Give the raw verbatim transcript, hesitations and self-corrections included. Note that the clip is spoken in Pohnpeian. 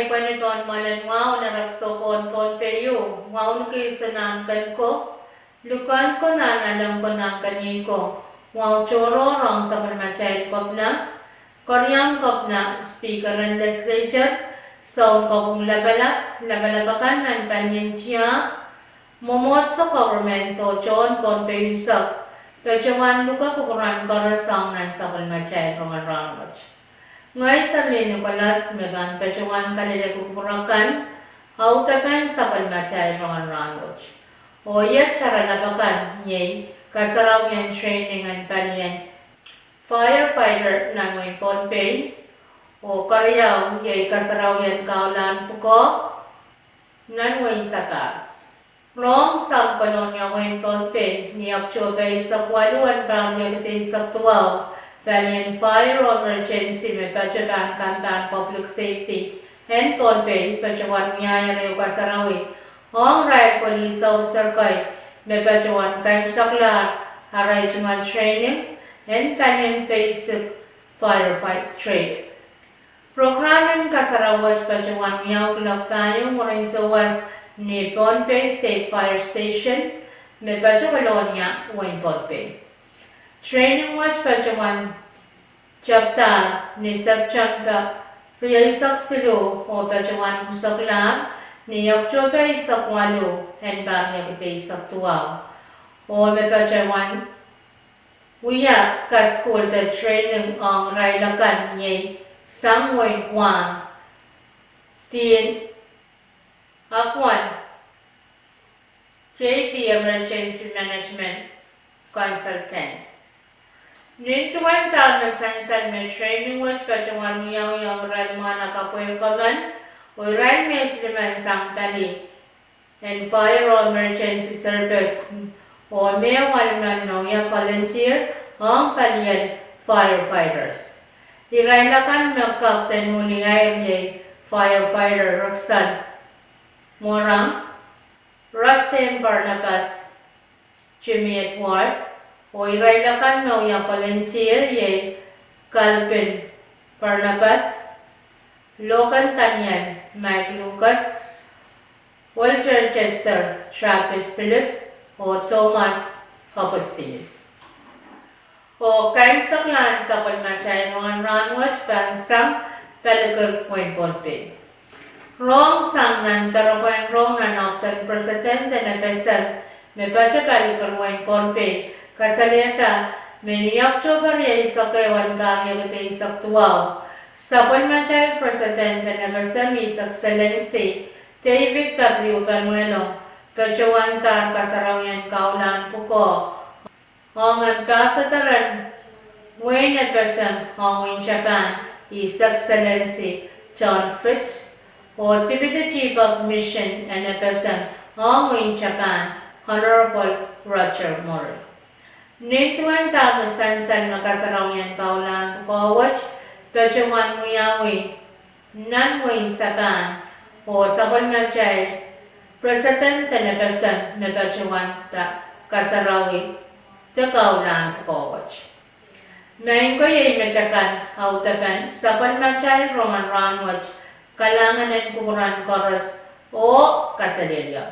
Pwehn pohn mwoalen wahu en erekiso pohn Pohnpei, wahu ni kis en Nahnken ko, lukon ko, nahnalek ko, Nahnken iei ko, wahu tohrohr ong sapwellimatail kepina, keriaun kepina, speaker en legislature, sounkopwung lapalap, lapalap akan nan palien tiahk, mwomwohdiso, government oh tohn Pohnpei unsek, patohwan luke kupwuren koaros ong nan sapwellimatail rongen rahnwet. Ngehi Sally Nicholas me pahn patohwan kalelehki kupwur akan audepen sapwellimatail rongen rahnwet. Oh iet ara lap akan iei kasarawien training en palien firefighter nan wehin Pohnpei, oh keriau iei kasarawien kaulahn pwukoa nan wehin Sapahl. Rohng sang Kolonia, wehin Pohnpei, ni Oktohpe eisek waluh en pahr riekid eisek duwau, palien fire oh emergency me patohwan kampahn public safety en Pohnpei patohwan wiahier ehu kasarawi ong irail police officer kei me patohwan kaimwseklahr arail tungoal training en palien basic firefight training. Program en kasarawi wet patohwan wiawi kuloak pahieu mwurin souwas ni Pohnpei State Fire Station me patohwan Kolonia, wehin Pohnpei. Training wet patohwan tepdahr ni September rieisek siluh oh patohwan pwuseklahr ni Oktohpe eisek waluh en pahr riekid eisek duwau. Oh me patohwan wia kasukuhl de training ong irail akan iei sang wehin Guam, Dean Akwon, J D Emergency Management Consultant. Nin duwen pahr me sansal me training wet patohwan wiawi ong irail mwahnakapwei komen oh irail me silimen sang pali en fire oh emergency service oh me walimen me wia volunteer ong palien firefighters. Irail akan me kak de newly hire iei firefighter Roxanne Morang, Rustin Barnabas, Jimmy Edward, oh irail akan me wia volunteer iei Calvin Barnabas, Logan Daniel, Mike Lucas, Walter Chester, Travis Philip, oh Thomas Augustine. Oh kaimwseklahn sapwellimatail rongen rahnwet pahn sang palikir wehin Pohnpei. Rohng sang nan doaropwehn rohng nan ohpis en president en FSM me patohwan palikir wehin Pohnpei kasalehda me ni Oktohpe rieisek ehu en pahr riekid eisek duwau, sapwellimatail president en FSM His Excellency David W Panuelo patohwandahr kasarawien kaulahn pwukoa ong ambassador en wehin FSM ong wehin Japan, His Excellency John Fitch, oh Deputy Chief of Mission en FSM ong wehin Japan, Honorable Roger Mori. Nin duwen pahr me sansal me kasarawien kaulahn pwukoa wet patohwan wiawi nan wehin Sapan, oh sapwellimatail president en FSM me patohwanda kasarawi de kaulahn pwukoa wet. Maing ko, iei metakan audepen sapwellimatail rongen rahnwet. Kalahngan en kupwuren koaros oh kaselehlie.